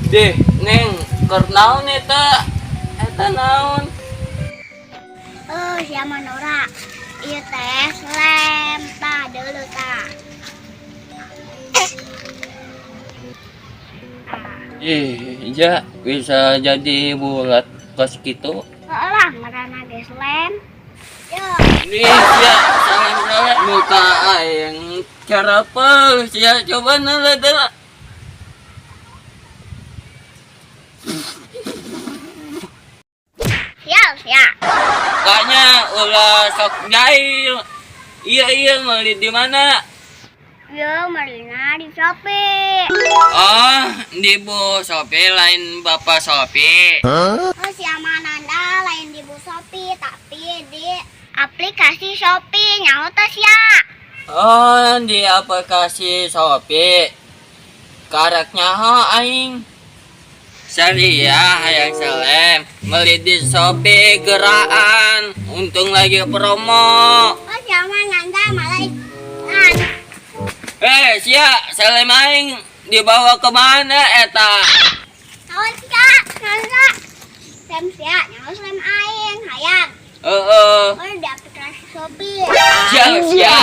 Deh, Neng, keur naon eta? Eta naon? Oh, siapa Nora? Ieu teh slem tah dulu tah. Ih, ja bisa jadi bulat kos gitu. Heeh lah, ngaranna ge slem. Yo, Nih, ya, salam-salam muka aing carapel, sia coba nala dela. Sial sia. Kayaknya ulah sok jahil. Iya iya beli di mana? Yo, Marina di Shopee. Oh, di Bu Sopi lain Bapak Sopi. Oh, si Amananda lain di Bu Shopee, tapi di aplikasi Shopee nyaho teh sia. Oh, di aplikasi Shopee. Karaknya ho aing. Syariah hayang selem beli di Shopee geraan. Untung lagi promo. Oh, si Amananda malah ikutan. Eh, sia, selem aing dibawa kemana eta? Naon sia? Nanda. Slem sia, nyaho slem aing hayang. Heeh. Oh, di aplikasi Shopee. Sia, sia.